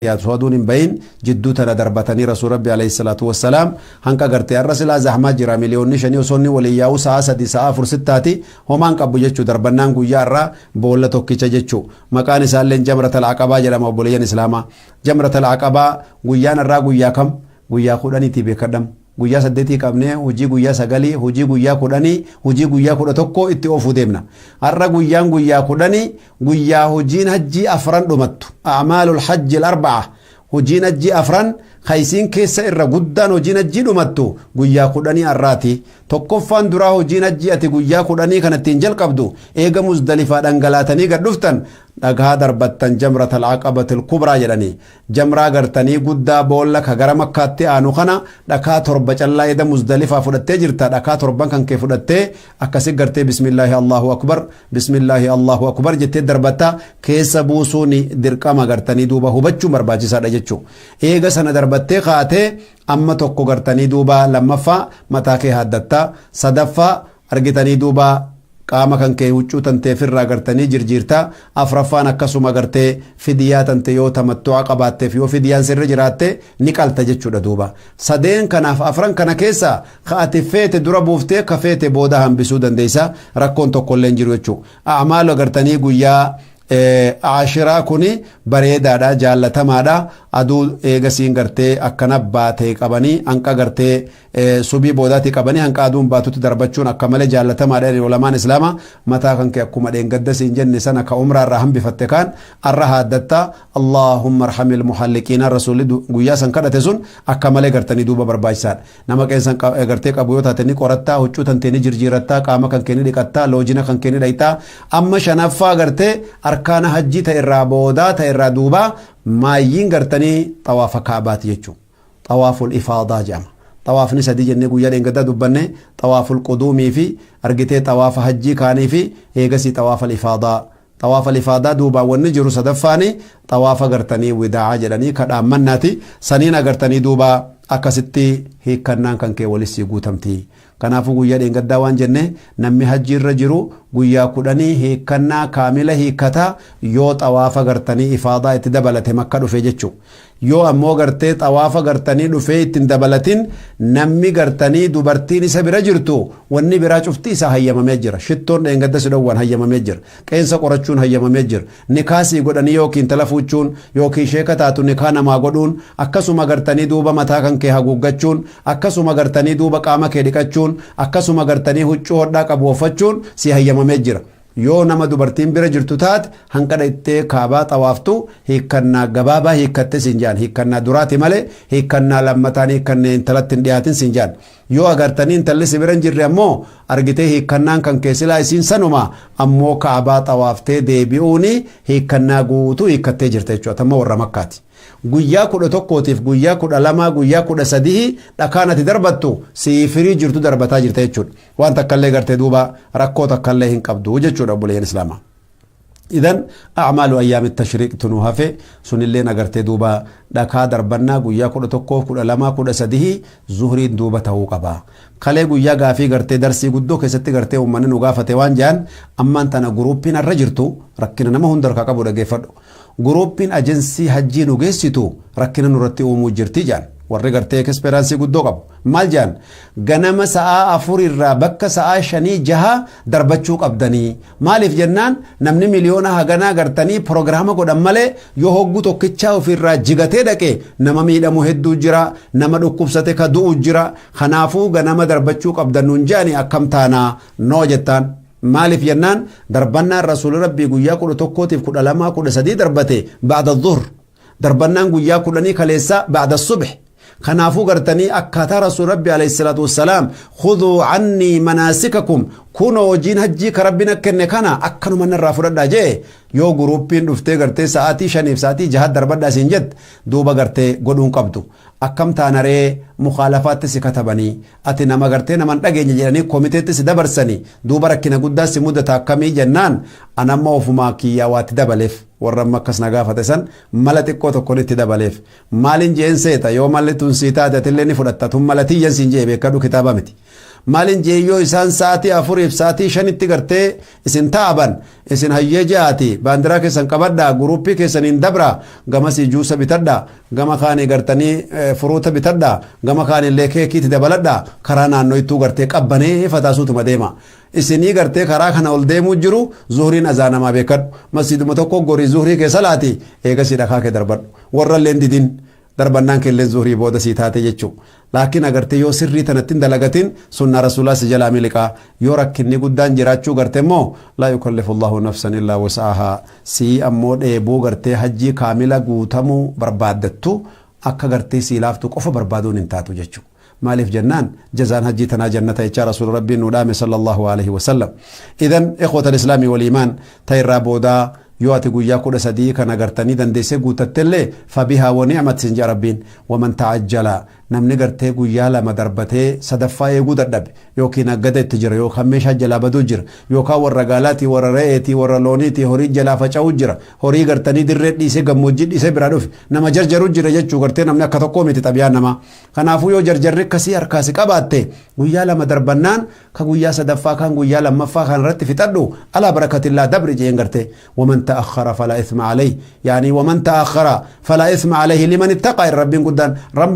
Osoo aduun hin bahin jidduu tana darbatanii Rasuul Rabbi alayhi salaatu wassalaam hanqa gartee har'a silaa zahmaa jira, miliyoonni shanii osoo inni waliin yaa'u sa'a 3, sa'a 4 sittaati homaan qabu jechuu. Darbannaan guyyaa irraa boolla tokkicha jechuu. Maqaan isaalleen Jamratal Aqabaa jedhama. Obboleeyyan Islaamaa, Jamratal Aqabaa guyyaan irraa guyyaa kam? Guyyaa 10ti. Beekadham, guyyaa 8 qabnee hojii guyyaa 9, hojii guyyaa 10, hojii guyyaa 11 itti oofuu deemna. Har'a guyyaan guyyaa 10, guyyaa hojiin hajjii afran dhumattu, أعمال الحج الأربعة. Hojiin hajjii afran haysiin keessa irra guddaan hojiin hajjii dhumattu guyyaa 10 har'aati. Tokkoffaan duraa, hojiin hajjii ati guyyaa 10 kan ittiin jalqabdu, eega Muzdalifaa dhangalaatanii gad dhuftan, dhagaa darbattan جمرة العقبة الكبرى jedhanii, jamraa gartanii guddaa boolla ka gara Makkaatti aanu kana dhakaa torba callaa eda Muzdalifaa fudhattee jirta. Dhakaa torban kan kee fudhattee akkasi gartee "بسم الله الله أكبر، بسم الله الله أكبر" jettee darbatta. Keessa buusuun dirqama gartanii duuba hubachuun barbaachisaadha jechuu. Eega sana darbattee kaatee, amma tokko gartanii duuba lammaffaa mataa kee haaddatta, sadaffaa argitanii duuba qaama kan kee huccuu tanteefirraa gartanii jirjiirta, afraffaan akkasuma gartee fidiyaa tante yoo tamattu'a qabaatteef, yoo fidiyaan sirra jiraatte, ni qalta jechuudha. Duuba sadeen kanaaf afran kana keessa ka ati feete dura buuftee, ka feete booda hambisuu dandeessa, rakkoon tokkollee hin jiru jechuu. A'maalu gartanii guyyaa Ashiraa kuni bareedaadha, jaallatamaadha. Aduu eegasiin gartee akkana baatee qabanii, hanqa gartee subii boodaatii qabanii hanqa aduun baatutti darbachuun akka malee jaallatamaadha. Ulamaan Islaamaa mataa kan kee akkuma dheengadda siin jenne sana ka umraa irraa hambifatte kaan arra haaddatta. "اللهم ارحم المحلقين" Rasuulli guyyaa san kadhate sun akka malee gartanii duuba barbaachisaadha. Nama qeensan gartee qabu yoo taate ni qorattaa, huccuu tantee ni jirjiirattaa, qaama kan kee ni dhiqattaa, loojina kan kee ni dhayxaa. Amma shanaffaa gartee arkaana hajjii ta irraa boodaa, ta irraa duubaa maayyiin gartanii xawaafa Kaabaati jechuudha. طواف الإفاضة jedhama. Xawaafni sadii jennee guyyaa dheengaddaa dubbanne, طواف القدوم fi argitee xawaafa hajjii kaanii fi eegasii طواف الإفاضة. طواف الإفاضة duubaan wanni jiru sadaffaani xawaafa gartanii widaa'aa jedhanii kadhaammannaati. Saniin agartanii duuba akkasitti hiikkannaan kan kee walisii guutamti. Kanaafuu guyyaa dheengaddaa waan jenne, namni hajji irra jiru guyyaa 10 hiikkannaa kaamila hiikkataa yoo xawaafa gartanii ifaadaa itti dabalate Makka dhufe jechuu. Yoo ammoo gartee xawaafa gartanii dhufee ittiin dabalatin, namni gartanii dubartiin isa bira jirtu wanni biraa cufti isaa hayyamamee jira. Shittoon dheengadda si dhowwan hayyamamee jira. Qeensa qorachuun hayyamamee jira. Nikaasii godhanii yookiin intala fuuchuun yookiin sheeka taatu nikaa namaa godhuun, akkasuma gartanii duuba mataa kan kee haguuggachuun, akkasuma gartanii duuba qaama kee dhiqachuun, akkasuma gartanii huccuu hodhaa qabu uffachuun si hayyamamee jira. Yoo nama dubartiin bira jirtu taate, hanqa ittee Kaabaa xawaaftu hiikkannaa gabaabaa hiikkatte siin jaan. Hiikkannaa duraati malee hiikkannaa lammataan hiikkannee intalatti hin dhiyaatin siin jaan. Yoo agartanii intalli si bira hin jirre ammoo, argitee hiikkannaan kan keessilaa isiin sanuma, ammoo Kaabaa xawaaftee deebi'uuni hiikkannaa guutuu hiikkattee jirta jechuudha. Ammoo warra Makkaati. Guyyaa 11tiif guyyaa 12, guyyaa 13 dhakaan ati darbattu sii firii jirtu darbataa jirta jechuudha. Waan takkallee gartee duuba rakkoo takkallee hin qabdu jechuudha, obboleeyyan Islaamaa. إذن أعمال أيام التشريق tunuu hafe sunillee agartee duuba dhakaa darbannaa guyyaa 11, 12, 13 zuhriin duuba ta'uu qaba. Kalee guyyaa gaafii gartee darsii guddoo keessatti gartee uummanni nu gaafate waan jedhan, ammaan tana guruuppiin har'a jirtu rakkina nama hunda harkaa qabu dhageeffadhu. Guruuppiin ajensii hajjii nu geessitu rakkina nurratti uumuu jirti jedhan. Warri gartee experience guddoo qabu maal jedhan? Ganama sa'aa 4 irraa bakka sa'aa 5, 6 darbachuu qabdanii. Maaliif jennaan, namni miliyoona haganaa gartanii proogiraama godhan malee yoo hogguu tokkichaa ofirraa jigatee dhaqe nama miidhamu hedduu jira, nama dhukkubsate ka du'u jira. Kanaafuu ganama darbachuu qabdan nuun jedhani, akkam taanaa noo jettaan? Maaliif jennaan, darbannaan Rasuulli Rabbii guyyaa 11tiif 12, 13 darbate بعد الظهر, darbannaan guyyaa 10 kaleessaa بعد الصبح. Kanaafuu gartanii akkaataa Rasuul Rabbi عليه الصلاة والسلام "خذوا عني مناسككم", kunoo hojiin hajjii ka Rabbiin kenne kana akkanuma narraa fudhadhaa jee. Yoo guruuppiin dhuftee gartee sa'aatii 5f sa'aatii 6 darbadhaa siin jette, duuba gartee godhuun qabdu. Akkam taanaree? Mukaalafaatti si katabanii, ati nama gartee naman dhageenye jedhanii komiteetti si dabarsanii, duuba rakkina guddaa si mudata. Akkamii jennaan, anamma ofumaa kiyyaa waatti dabaleef. Warra amma akkas na gaafate san mala xiqqoo tokkoon itti dabaleef. Maaliin jeen seeta? Yoo malli tun sii taate atillee ni fudhatta. Tun mala tiyyan siin jee, beekadhu, kitaaba miti. Maalin jee, yoo isaan sa'aatii 4f sa'aatii 5tti gartee isin ta'aban, isin hayyee ja'aati baandiraa keessan qabadhaa, guruppii keessaniin dabraa, gamasii juusa bitadhaa, gama kaanii gartanii furuuta bitadhaa, gama kaanillee keekiitti dabaladhaa, karaa naannoo ittuu gartee qabbanee fataasuutuma deema. Isinii gartee karaa kana ol deemuu jiru, zuhriin azaanamaa beekadhu. Masjiduma tokko gorii zuhrii keessa laati, eegasii dhakaa kee darbadhu. Warra illeen didin darbannaan keelleen zuhrii booda sii taate jechuu. Laakiin agartee yoo sirrii tanatti hin dalagatin, sunnaa Rasuulaa si jalaa miliqaa. Yoo rakkinni guddaan jiraachuu garte immoo, لا يكلف الله نفسا إلا وسعها. Sii ammoo dheebuu gartee hajjii kaamila guutamuu barbaaddattu, akka gartee sii laaftu qofa barbaaduun hin taatu jechuu. Maaliif jennaan, jazaan hajjii tanaa jannata jechaa Rasuul Rabbiin nu dhaame صلى الله عليه وسلم. إذن إخوة الإسلام والإيمان, ta irraa boodaa yoo ati guyyaa 13 kana gartanii dandeessee guutattellee, فبها ونعمت sin jedha Rabbiin. ومن تعجل, namni gartee guyyaa 2 darbatee sadaffaa eeguu dadhabe, yookiin aggada itti jira, yookaan meeshaa jalaa baduu jira, yookaan warra gaalaatii, warra re'eetii, warra looniitii, horii jalaa faca'uu jira, horii gartanii dirree dhiisee, gammoojjii dhiisee biraa dhufe, nama jarjaru jira jechuu. Gartee namni akka tokkoo miti xabiyaan namaa. Kanaafuu yoo jarjarri akkasii harkaasi qabaatte, guyyaa 2 darbannaan ka guyyaa sadaffaa kan guyyaa lammaffaa kan irratti fixadhu, على بركة الله dabri jeen gartee. ومن تأخر فلا إثم عليه, يعني ومن تأخر فلا إثم عليه لمن اتقى. Rabbiin guddaan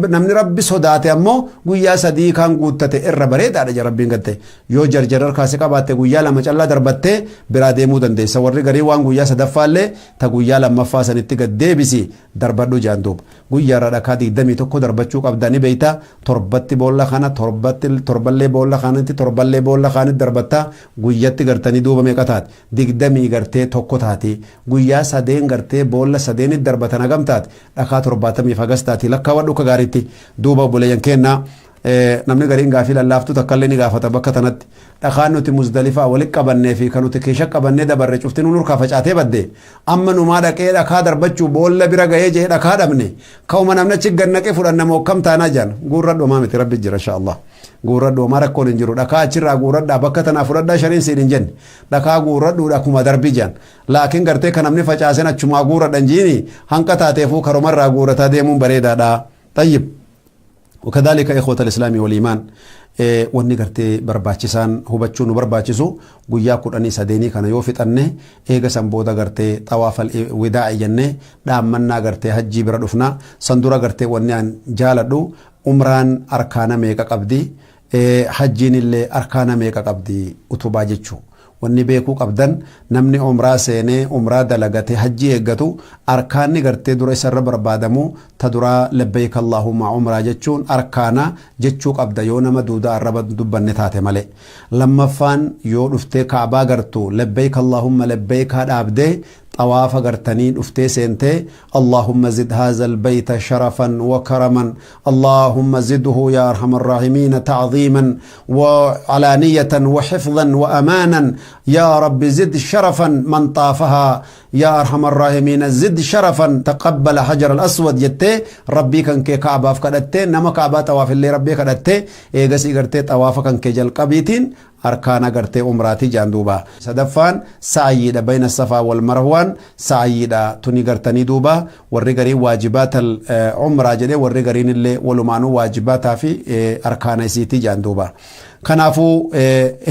namni Rabbi sodaate ammoo guyyaa 3 kan guuttate irra bareedaadha jira Rabbiin. Gatte yoo jarjarra harkaasi qabaatte, guyyaa 2 callaa darbattee biraa deemuu dandeessa. Warri garii waan guyyaa sadaffaallee ta guyyaa lammaffaa sanitti gad deebisi darbadhu jaan. Duuba guyyaarra dhakaa 21 darbachuu qabda ni beeyta. Torbatti boolla kana, torbatti, torballee boolla kanatti, torballee boolla kanatti darbatta. Guyyatti gartanii duuba meeqa taate? Digdamii gartee tokko taate. Guyyaa sadeen gartee boolla sadeenitti darbatan hagam taate? Dhakaa 70 hagas taate. Lakkaawwadhu akka gaariitti. Duuba obboleeyyan kennaa, namni gariin gaafii lallaaftuu takka illee ni gaafata bakka tanatti. Dhakaan nuti Musdalifaa walitti qabannee fi kan nuti keesha qabannee dabarre cufti nu nurkaa facaatee badde. Amma numaa dhaqee dhakaa darbachuu boolla bira ga'ee jee dhakaa dhabne, ka'uma namni achi gannaqee fudhanna moo akkam taanaa jaan. Guurradhu, homaa miti, Rabbi jira insha Allah. Guurradhu, homaa rakkoon hin jiru. Dhakaa achirraa guurradhaa, bakka tanaa fudhadhaa shaniin siin hin jenne. Dhakaa guurradhu, dhakuma darbi jaan. Laakiin gartee kan namni facaasen achumaa guurradhan jiini, hanqa taateefuu karomarraa guurrataa deemuun bareedaadha. طيب, وكذلك إخوة الإسلام والإيمان, wanni gartee barbaachisaan hubachuu nu barbaachisu, guyyaa 13 kana yoo fixanne, eega san booda gartee xawaafal widaa'i jennee dhaammannaa gartee hajjii bira dhufna. San dura gartee wanni an jaaladhu, umraan arkaana meeqa qabdi, hajjiin illee arkaana meeqa qabdi, utubaa jechuu. Wanni beekuu qabdan, namni umraa seenee umraa dalagatee hajjii eeggatu, arkaanni gartee dura isarra barbaadamu ta duraa لبيك اللهم عمرة jechuun arkaana jechuu qabda, yoo nama duudaa arraba dubbanne taate malee. Lammaffaan, yoo dhuftee Kaabaa gartu, لبيك اللهم لبيك dhaabdee xawaafa gartanii dhuftee seentee, اللهم زد هذا البيت شرفا وكرما, اللهم زده يا أرحم الراحمين تعظيما وعلانية وحفظا وأمانا, يا رب زد شرفا من طافها, يا أرحم الراحمين زد شرفا تقبل حجر الأسود jettee Rabbii kan kee Kaabaaf kadhattee, nama Kaabaa xawaaf illee Rabbii kadhattee, eegasii gartee xawaafa kan kee jalqabiitiin arkaana gartee umraatii jaan. Duuba sadaffaan sa'ayyiidha, بين الصفا والمروة sa'ayyiidha. Tuni gartanii duuba warri gariin واجبات umraa jedhee, warri gariin illee walumaanuu waajibaataa fi arkaana isiitii jaan. Duuba kanaafuu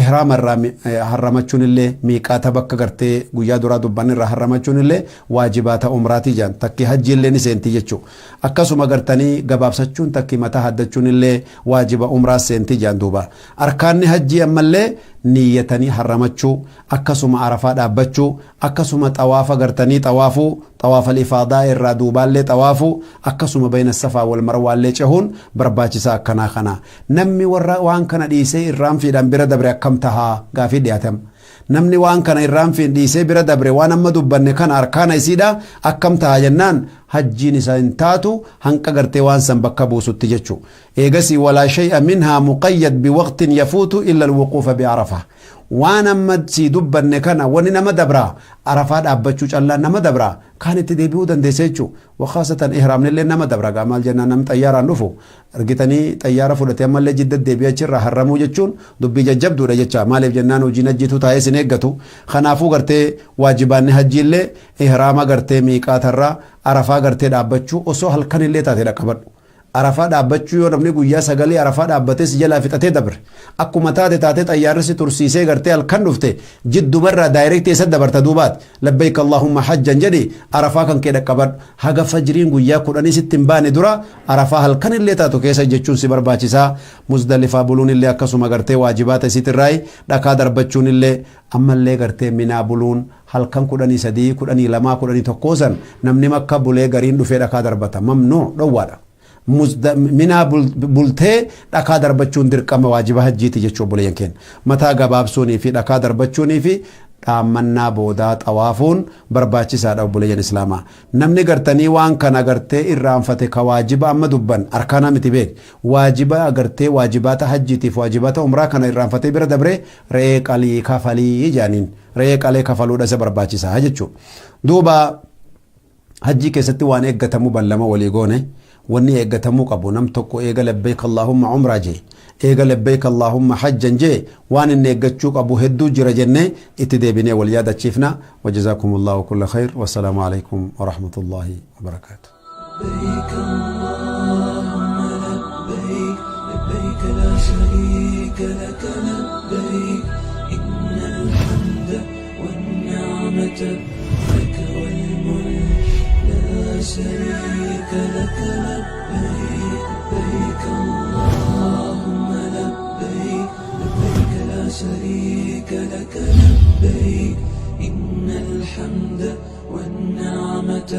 ihraama irraa harramachuun illee, miiqaata bakka gartee guyyaa duraa dubbanni irraa harramachuun illee waajibaata umraatii jaan. Takki hajji illee ni seentii jechuu. Akkasuma gartanii gabaabsachuun, takki mataa haddachuun illee waajiba umraa seentii jaan. Duuba arkaanni hajjii ammallee niyyatanii harramachuu, akkasuma Arafaa dhaabbachuu, akkasuma xawaafa gartanii xawaafuu, xawaafa ifaadaa irraa duubaallee xawaafuu, akkasuma بين الصفا والمروة llee cehuun barbaachisaa akkanaa. Kana namni warra waan kana dhiisee irraanfiidhaan bira dabre akkam tahaa? Gaafii dhiyaatam. Namni waan kana irraanfiin dhiisee bira dabre, waan amma dubbanne kana arkaana isiidha, akkam taha jennaan, hajjiin isa hin taatu hanqa gartee waan san bakka buusutti jechu. Eegasii ولا شيء منها مقيد بوقت يفوت إلا الوقوف بعرفة. Waan amma sii dubbanne kana wani nama dabraa, Arafaa dhaabbachuu callaa nama dabraa, kaan itti deebi'uu dandeessa jechuu. وخاصة ihraamnillee nama dabra gaa. Maal jennaan, namni xayyaaraan dhufu argitanii xayyaara fudhatee ammallee Jidda deebi'ee achirraa harramuu jechuun dubbii jajjabduudha jecha. Maaliif jennaan, hojiin hajjiitu taa'ee sin eeggatu. Kanaafuu gartee waajibaanni hajjiillee ihraama gartee miiqaatarraa Arafaa gartee dhaabbachuu, osoo halkanillee taate dhaqqabadhu. Arafaa dhaabbachuu yoo namni guyyaa sagalii Arafaa dhaabbatee si jalaa fixatee dabre, akkuma taate taatee xayyaarri si tursiisee gartee halkan dhufte, jiddumarraa direct eessa dabarta duubaati? Labbayk Allahumma hajjan jedhi, Arafaa kan kee dhaqqabadhu. Haga fajriin guyyaa 10 sitti hin baane dura Arafaa halkan illee taatu keessa jechuun si barbaachisaa. Muzdalifaa buluun illee akkasuma gartee waajibaata isiitirraayi. Dhakaa darbachuun illee, ammallee gartee Minaa buluun halkan 13, 12, 11 san namni Makka bulee gariin dhufee dhakaa darbata. Mamnuu, dhowwaadha. Minaa bultee dhakaa darbachuun dirqama, waajiba hajjiiti jechuu obboleeyyan keenya. Mataa gabaabsuunii fi dhakaa darbachuunii fi dhaammannaa boodaa xawaafuun barbaachisaadha, obboleeyyan islaamaa. Namni gartanii waan kana gartee irraanfate, ka waajiba amma dubban arkaanaa miti beek, waajiba gartee waajibaata hajjiitiif waajibaata umraa kana irraanfatee bira dabree, re'ee qalii kafalii jaaniin. Re'ee qalee kafaluudha isa barbaachisaa jechuudha. Duuba hajjii keessatti waan eeggatamuu ballama walii goone. Wanni eeggatamuu qabu, nam tokko eega labbayk Allahumma umraa jee, eega labbayk Allahumma hajjan jee, waan inni eeggachuu qabu hedduu jira jennee itti deebinee wal yaadachiifna. Wajazakum Allahu kulla khayr. Wassalaamu alaykum warahmatullahi wabarakaatu. لبيك اللهم لبيك، لبيك لا شريك لك لبيك، إن الحمد والنعمة لك والملك، لا شريك لك لبيك. لبيك اللهم لبيك، لبيك لا شريك لك لبيك، إن الحمد والنعمة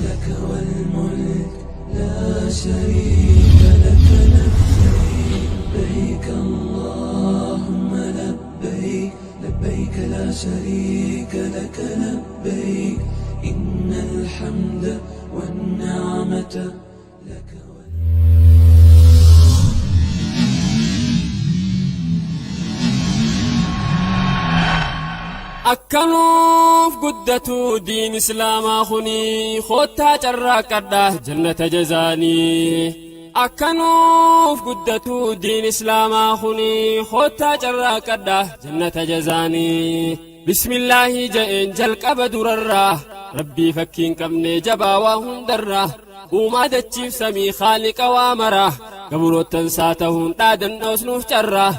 لك والملك، لا شريك لك لبيك. لبيك اللهم لبيك، لبيك لا شريك لك لبيك، إن الحمد والنعمة لك والملك. Akkanuuf guddatu diin islaamaa kuni, koottaa carraaqadha jannata jazaanii. Akkanuuf guddatu diin islaamaa kuni, koottaa carraaqadha jannata jazaanii. Bismillaahi ja'een jalqaba durarraa, Rabbii fakkiin qabne jabaa waa hundarraa, uumaa dachiif samii, khaaliqa waa maraa, gabroottansaa ta'uun dhaadannoo nuuf carraa.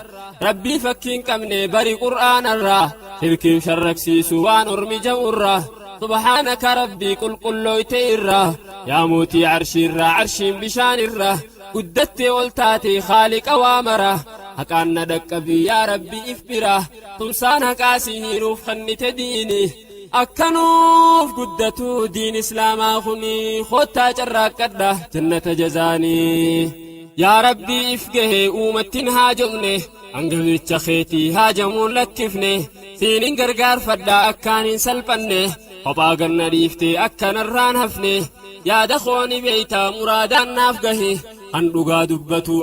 Rabbii fakkiin qabne bari qur'aanarraa shirkiif sharraksiisu waan ormi ja'urraa. Subhaanaka Rabbii, qulqullooyte irraa, yaa mootii arshiirraa, arshiin bishaanirraa guddattee ol taate, khaaliqa waa maraa, haqaan na dhaqqabii yaa Rabbii if biraa, tumsaan haqaa sihiiruuf kennite diini. Akkanuuf guddatu diin islaamaa kuni, koottaa carraaqqadha jannata jazaanii. Yaa Rabbii, if gahee uumattin haajomne, hangaficha keetii haajamuun lakkifne, siinin gargaarfadha akkaan hin salphanne, kophaa ganna dhiiftee akkanarraan hafne, yaada kooni beeytaa muraadaan naaf gahi kan dhugaa dubbatu.